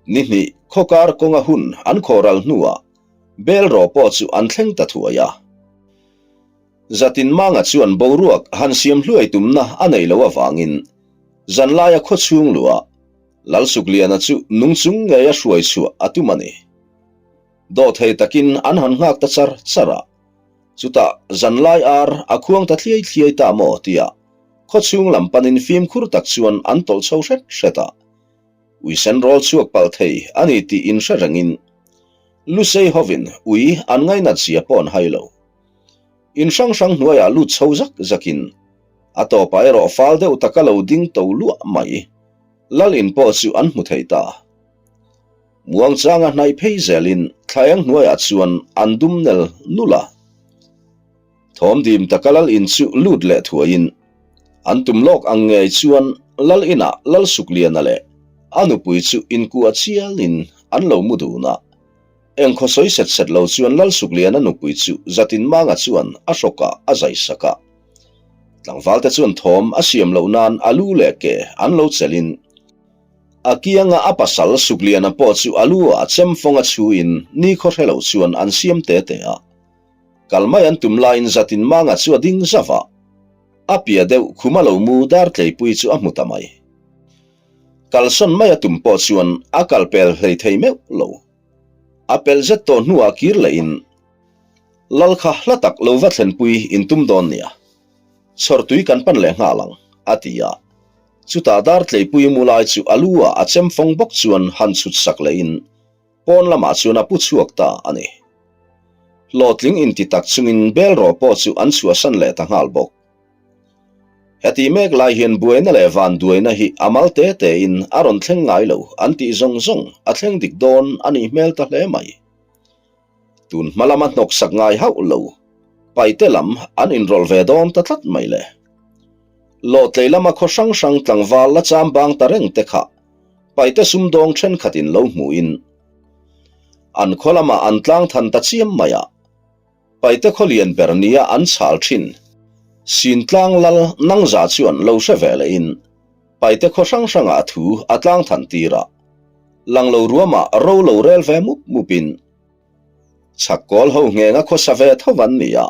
Ni hnih khawkar kawnga hun an khawral hnuah bel rawh pawh chu an thleng ta thuai a. Zatin manga chuan boruak han siam hluai tumna a neih loh avangin zanlaia khawchhung luah Lalsukliana chu nung chung ngeia hruai chhuah a tum a ni. Dawhthei takin an han nghak ta char char a, chutah zanlai ar a khuang ta thliai thliai ta maw tia khawchhung lam panin fimkhur tak chuan an tawlh chho hret hret a. Uisen rawl chhuak palh thei a ni tih inhre rengin Lusei hovin ui an ngainat zia pawh an hai lo. In hrang hrang hnuaiah lut chho zak zakin a tawpah erawh fal deuh taka lo ding to luah mai Lal in pawh chu an hmu thei ta. Muangchanga hnaih phei zelin thlaeng hnuaiah chuan an dum nel nul a. Thawm dim taka lal in chu lut leh thuaiin an tum lawk ang ngei chuan lal inah Lal Sukliana leh a nupui chu inkuah chialin an lo mu dun a. Eng khaw sawi set set lo chuan Lal Sukliana nupui chu Zatinmanga chuan a hrawkah a zai sak a. Tlangvalte chuan thawm a siam loh nan a lu leh ke an lo chelhin a kianga a pasal Sukliana pawh chu a lu ah chem fawng a chhuin nikhaw hre lo chuan an siam te te a. Kal mai an tum laiin Zatinmanga chu a ding zauh a, a pia deuh khuma lo mu Dartleipui chu a hmu ta mai. Kalsawn mai a tum pawh chuan a kal pel hlei thei meuh lo. A pelh zet tawh hnuah kir lehin Lal kha hla tak lo va thlenpui in tum dawn nia. Chhawrtui kan pan leh nghal ang, a ti a. Chutah Dartleipui mu lai chu a lu ah a chem fawng bawk chuan han chhut sak lehin pawn lamah chuan a pu chhuak ta a ni. Hlawhtling inti tak chungin bel rawh pawh chu an chhuahsan leh ta nghal bawk. Heti mek lai hian buaina leh vanduaina hi a mal te tein a rawn thleng ngai lo an tih zawng zawng a thleng dik dawn a nih hmel ta hle mai. Tun hma lama hnawksak ngai hauh lo paite lam an inrawlh ve dawn ta tlat mai le. Lawhtlei lama khaw hrang hrang tlangval la cham bang ta reng te kha paite sumdawng thenkhatin lo hmuhin an khaw lamah an tlang than ta chiam mai a. Paite khaw lian ber nia an chhal thin. Sintlang lal Nangza chuan lo hre ve lehin Paite khaw hrang hrangah thu a tlang than tir a. Lang lo ruamah ro lo rel ve mup mupin chhak kawl ho nghenga khawsa ve tho an ni a.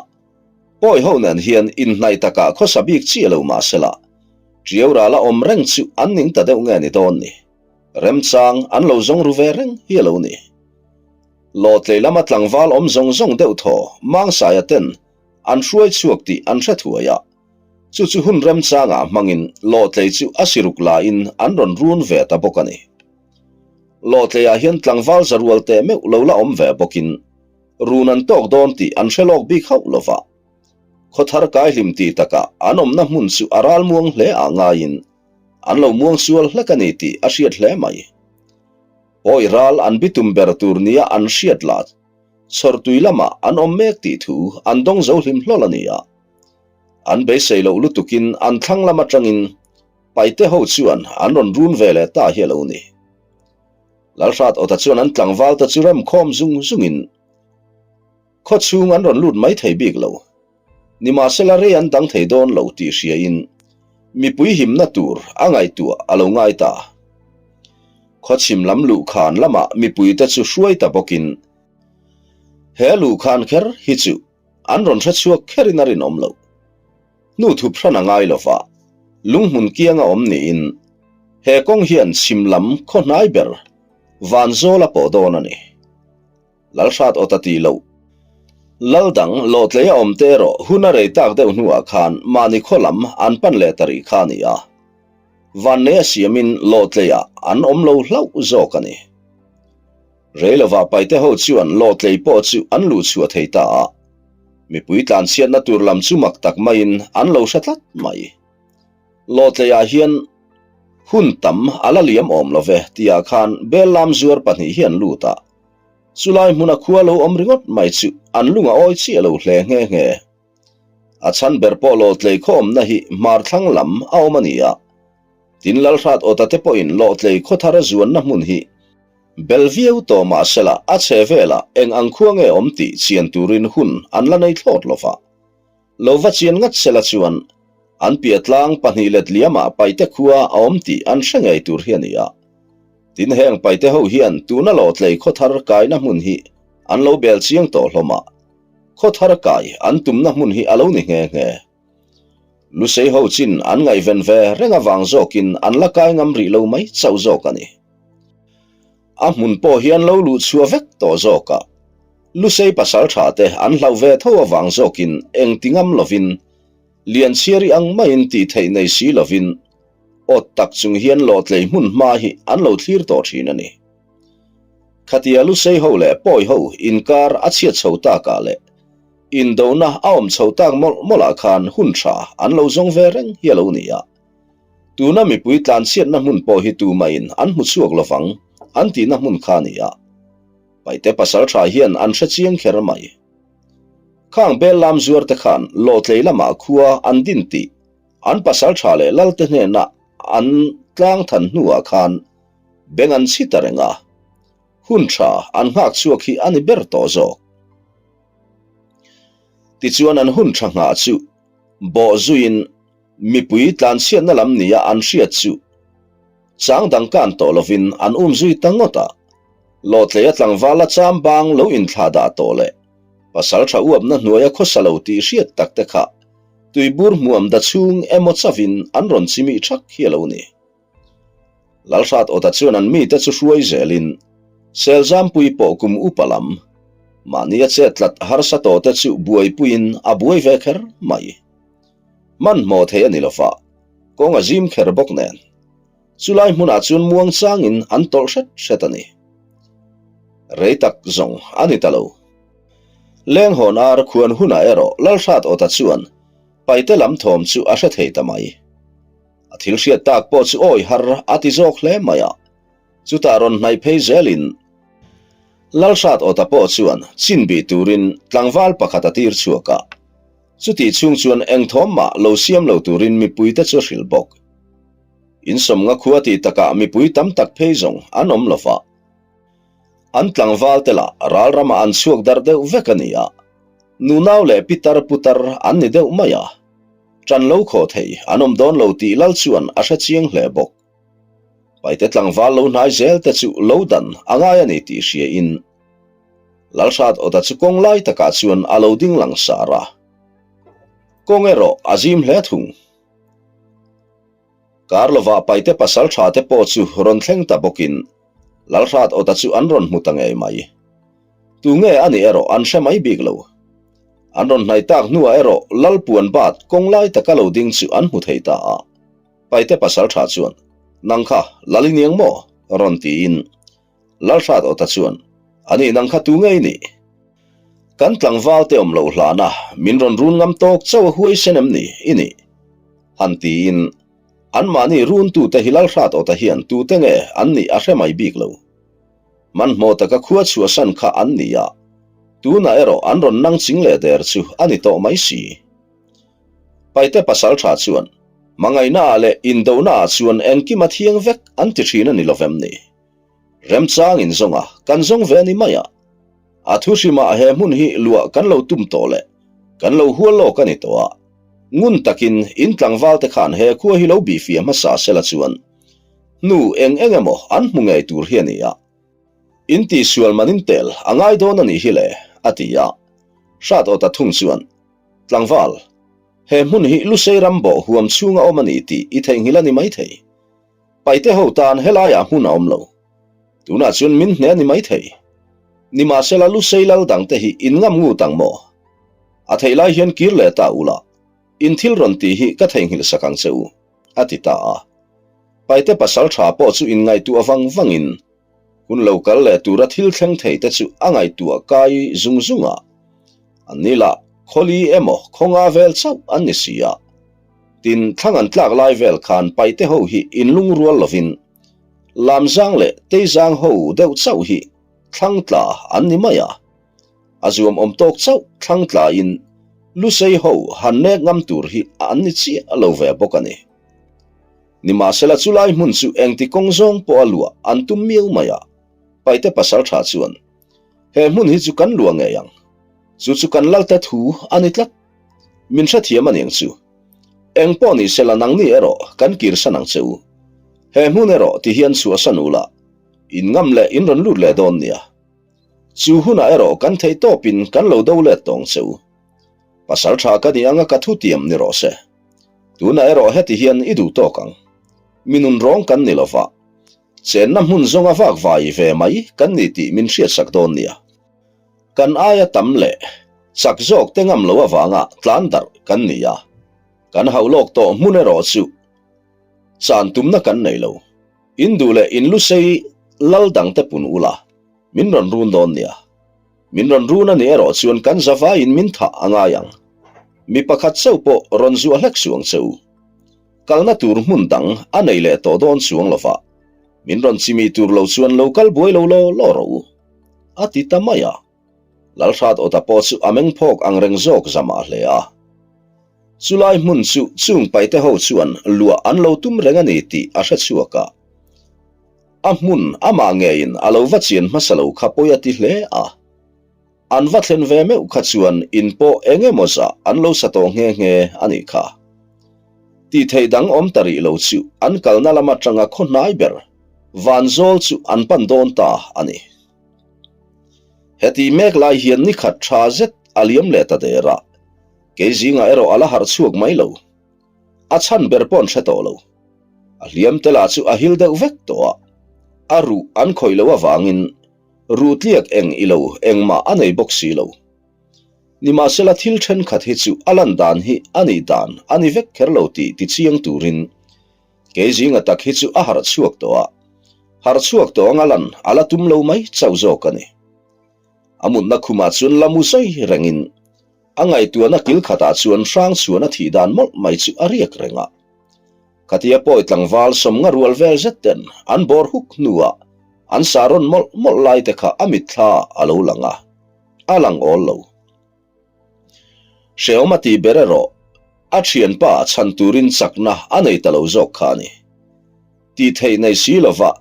Pawi ho nen hian inhnaih takah khawsa bik chiah lo mah sela Tiau rala awm reng chu an ning ta deuh nge ni dawn ni. Remchang an lo zawng ru ve reng hi a lo ni. Lawtlei lama tlangval awm zawng zawng deuh thaw Mangsaia ten an hruai chhuak tih an hre thuai a, chu chu hun remchangah hmangin Lawtlei chu a siruk lain an rawn run ve ta bawk a ni. Lawtleiah hian tlangval za rual teh meuh lo la awm ve bawkin run an tawk dawn tih an hre lawk bik hauh lo va. Khawthar kaihlim tih takah an awmna hmun chu a ral muang hle ah ngaiin an lo muang sual hlek a ni tih a hriat hle mai. Pawi ral an bitum ber tur nia an hriat lah chhawrtui lamah an awm mek tih thu an dawng zo hlim hlawl a ni a. An beisei loh lutukin an thlang lam atangin Paite ho chuan an rawn run ve leh ta hi a lo ni. Lalhrat Awta chuan an tlangval te chu rem khawm zung zungin khaw chhung an rawn lut mai thei bik lo. Nimahsela rei an dang thei dawn lo tih hriain mipui himna tur a ngaihtuah a lo ngai ta. Khaw chhim lam luhkhan lamah mipuite chu hruai ta bawkin he luhkhan kher hi chu an rawn hre chhuak kherin a rinawm loh. Hnu thup hran a ngai lova, lunghmun kianga awm niin he kawng hian chhim lam khaw hnai ber Vanzawl a pawh dawn a ni. Lalhrat awt a ti loh. Lal dang lawhtlei a awm te erawh hun a rei tak deuh hnuah khan mahni khaw lam an pan leh ta rih kha a ni a. Vannei a siamin lawhtleiah an awm lo hlauh zawk a ni. Rei lovah paite ho chuan lawhtlei pawh chu an luh chhuah thei ta a. Mipui tlanchhiatna tur lam chu mak tak maiin an lo hre tlat mai. Lawhtleiah hian hun tam a la liam awm lo ve tihah khan bel lam zuar pahnih hi an lut a. Chulai hmuna khua lo awm ringawt mai chu an lung a awi chiah lo hle nghe nghe. A chhan ber pawh lawhtlei khaw awmna hi hmar thlang lam a awm a ni a. Tin Lalhrat Awta te pawhin lawhtlei khaw thar a zuanna hmun hi bel viau tawh mahsela a chhe velah eng ang khua nge awm tih chian turin hun an la nei thlawt lo va. Lo va chian ngat sela chuan an piah tlang pahnih let liamah Paite khua a awm tih an hre ngei tur hi a ni a. Tin heng Paite ho hian tuna lawhtlei khaw thar kaina hmun hi an lo bel chiang tawh hlawm a, khaw thar kai an tumna hmun hi a lo ni nghe nghe. Lusei ho chin an ngaihven ve reng avang zawkin an la kai ngam rih lo mai chauh zawk a ni. A hmun pawh hi an lo luh chhuah vek tawh zawk a, Lusei pasal tha te an hlauh ve tho avang zawkin eng ti ngam lovin, Lianchhiari ang maiin tih theih nei si lovin, awt tak chung hian lawhtlei hmun hma hi an lo thlir tawh thin a ni. Khatia Lusei ho leh Pawi ho inkar a chhiat chho takah leh indona a awm chho tak mawlh mawlhah khan hun tha an lo zawng ve reng hi a lo ni a. Tuna mipui tlanchhiatna hmun pawh hi tumahin an hmu chhuak lovang an tihna hmun kha a ni a. Paite pasal tha hian an hre chiang kher mai. Khang bel lam zuar te khan lawhtlei lamah khua an din tih an pasal tha leh lal te hnena an tlang than hnuah khan beng an chhi ta reng a. Hun tha an nghak chhuak hi a ni ber tawh zawk. Tichuan an hun tha nghah chu bawh zuiin Mipui tlanchhiatna lam nia an hriat chu chang dang kan tawh lovin an um zui ta ngawt a. Lawhtleia tlangvala cham bang lo inthlah dah tawh leh pasal tha uapna hnuaia khawsa lo tih hriat tak te kha tuibur hmuam da chhung emaw chavin an rawn chimih thak hi a lo ni. Lalhrat Awta chuan an mite chu hruai zelin Selzampui pawh kum upa lam mahnia chet tlat harsa tawh te chu buaipuiin a buai ve kher mai. Hmanhmawh thei a ni lo va, kawng a zim kher bawk nen. Chulai hmunah chuan muang changin an tawlh hret hret a ni. Rei tak zawng a ni ta lo. Lenghawn ar khuan hunah erawh Lalhrat Awta chuan Paite lam thawm chu a hre thei ta mai. A thil hriat tak pawh chu awi har a ti zawk hle mai a. Chutah rawn hnaih phei zelin Lalhrat Awta pawh chuan chin bih turin tlangval pakhat a tir chhuak a. Chutih chhung chuan eng thawm mah lo siam lo turin mipuite chu a hrilh bawk. Insawmnga khua tih takah mipui tam tak phei zawng an awm lo va. An tlangval te lah ral ramah an chhuak darh deuh vek a ni a, nunau leh pitar putar an ni deuh mai a, ṭan lo khawh thei an awm dawn lo tih lal chuan a hre chiang hle bawk. Paite tlangval lo hnai zel te chu lo dan a ngai a ni tih hriain Lalhrat Awta chu kawng lai takah chuan a lo ding lang sar a, kawng erawh a zim hle thung. Kar lovah Paite pasal tha te pawh chu rawn thleng ta bawkin Lalhrat Awta chu an rawn hmu ta ngei mai. Tu nge a nih erawh an hre mai bik lo. An rawn hnaih tak hnuah erawh Lalpuan bat kawng lai taka lo ding chu an hmu thei ta a. Paite pasal tha chuan, Nang kha Lal i niang maw? rawn tiin Lalhrat Awta chuan, A nih nang kha tu ngei nih? Kan tlangval te awm loh hlana min rawn run ngam tawk chauh a huaisen em ni i nih? Han tiin anmahni runtute hi Lalhrat Awta hian tute nge an nih a hre mai bik lo. Hmanhmawh taka khua chhuahsan kha an ni a, tunah erawh an rawn nang ching leh der chu a ni tawh mai si. Paite pasaltha chuan, Hmangaihnaah leh indonaah chuan engkim a thiang vek an ti thin a ni lovem ni? Remchang in zawng a, kan zawng ve a ni mai a. A thu hrimah he hmun hi luah kan lo tum tawh leh kan lo hual lawk a ni tawh a. Ngun takin in tlangval te khan he khua hi lo bihfiah hmasa sela chuan hnu eng eng emaw an hmu ngei tur hi a ni a. In tihsual man in tel a ngai dawn a nih hi le, a ti a. Hrat awta thung chuan, Tlangval, he hmun hi Lusei ram bawh huam chhunga awm a ni tih i theihnghilh a ni maithei. Paite ho tan helaiah hmun a awm lo. Tunah chuan min hne a ni maithei. Nimahsela Lusei lal dangte hi in ngam ngut ang maw? A theih lai hian kir leh ta ula, in thil rawn tih hi ka theihnghilh sak ang che u, a ti ta a. Paite pasal tha pawh chu inngaihtuah vang vangin hun lo kal leh tura thil thleng thei te chu a ngaihtuah kai zung zung a. An ni lah khawli emaw khawnga vel chauh an ni si a. Tin, thlang an tlak lai vel khan paite ho hi inlungrual lovin Lamzang leh Teizang ho deuh chauh hi thlang tla an ni mai a. A zuam awm tawk chauh thlang tlain Lusei ho han nek ngam tur hi an ni chiah lo ve bawk a ni. Nimahsela chulai hmun chu engti kawng zawng pawh a luah an tum miau mai a, Paite pasaltha chuan, He hmun hi chu kan luah ngei ang. Chu chu kan Lalte thu a ni tlat. Min hrethiam a niang chu. Eng pawh ni sela nangni erawh kan kirsan ang che u. He hmun erawh ti hian chhuahsan u la, in ngam leh in rawn lut leh dawn nia. Chu hunah erawh kan theih tawpin kan lo do let tawng che u. Pasaltha ka ni anga ka thutiam ni rawh se. Tunah erawh heti hian i duh tawk ang. Mi nun rawng kan ni lova, chenna hmun zawnga vak vai ve mai kan ni tih min hriatsak dawn nia. Kan aia tam leh chak zawk te ngam lo avanga tlan darh kan ni a, kan hauh lawk tawh hmun erawh chu chan tumna kan nei lo. In duh leh in lusei lal dangte pun ula, min rawn run dawn nia. Min rawn run a nih erawh chuan kan zavaiin min thah a ngai ang. Mi pakhat chauh pawh rawn zuah hlek suh ang che u. Kalna tur hmun dang a nei leh tawh dawn chuang lova, min rawn chimi tur lo chuan lo kal buai lo law law rawh u, a ti ta mai a. Lalhrat Awta pawh chu a meng phawk ang reng zawk zamah hle a. Chulai hmun chu chung paite ho chuan luah an lo tum reng a ni tih a hre chhuak a. A hmun amah ngeiin a lo va chian hmasa lo kha pawi a ti hle a. An va thlen ve meuh kha chuan in pawh eng emaw zah an lo sa tawh nghe nghe a nih kha. Tih theih dang awm ta rih lo chu an kalna lam atanga khaw hnai ber Vanzawl chu an pan dawn ta a ni. Heti mek lai hian ni khat tha zet a liam leh ta der a, kei zingah erawh a la harh chhuak mai lo. A chhan ber pawh an hre tawh lo. A hliam te lah chu a hil deuh vek tawh a, a ruh an khawih loh avangin ruh tliak eng i lo engmah a nei bawk si lo. Nimahsela thil thenkhat hi chu a lan dan hi a nih dan a ni vek kher lo tih tichiang turin kei zinga tak hi chu a harh chhuak tawh a, harh chhuak tawh anga lan a la tum lo mai chauh zawk a ni. A mutna khumah chuan la mu zai rengin A ngaihtuahna kil khatah chuan Hrangchhuan a thih dan mawlh mai chu a riak reng a. Khatia pawi tlangval sawmnga rual vel zet ten an bawr huk hnuah an sah rawn mawlh mawlh lai te kha a mitthla a lo lang a, a lang awl lo. Hrehawm a tih ber erawh a thianpa chhan turin chakna a nei ta lo zawk kha a ni. Tih theih nei si lova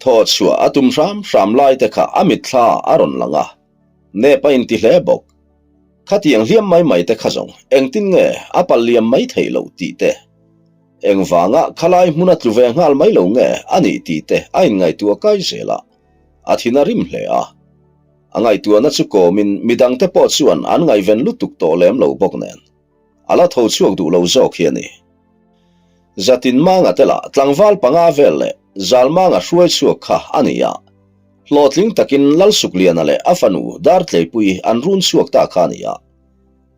thaw chhuah a tum hram hram lai te kha a mitthla a rawn lang a. Nep a inti hle bawk. Khatiang hliam mai mai te kha zawng engtin nge a pal liam mai theih loh tih te, engvanga khalai hmuna tlu ve nghal mai lo nge a nih tih te a inngaihtuah kai zel a, a thin a rim hle a. A ngaihtuahna chu kawmin midangte pawh chuan an ngaihven lutuk tawh lem lo bawk nen, a la tho chhuak duh lo zawk hi a ni. Zatin Manga te lah tlangval panga vel leh Zalmanga hruai chhuak kha a ni a. Hlawhtling takin Lalsukliana leh a fanu Dartleipui an run chhuak ta kha a ni a.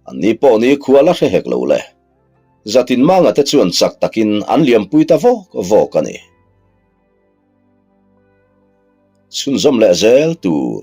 An ni pawh ni khua la hre hek lo le. Zatin Manga te chuan chak takin an liampui ta vawk vawk a ni. Chhunzawm leh zel tur.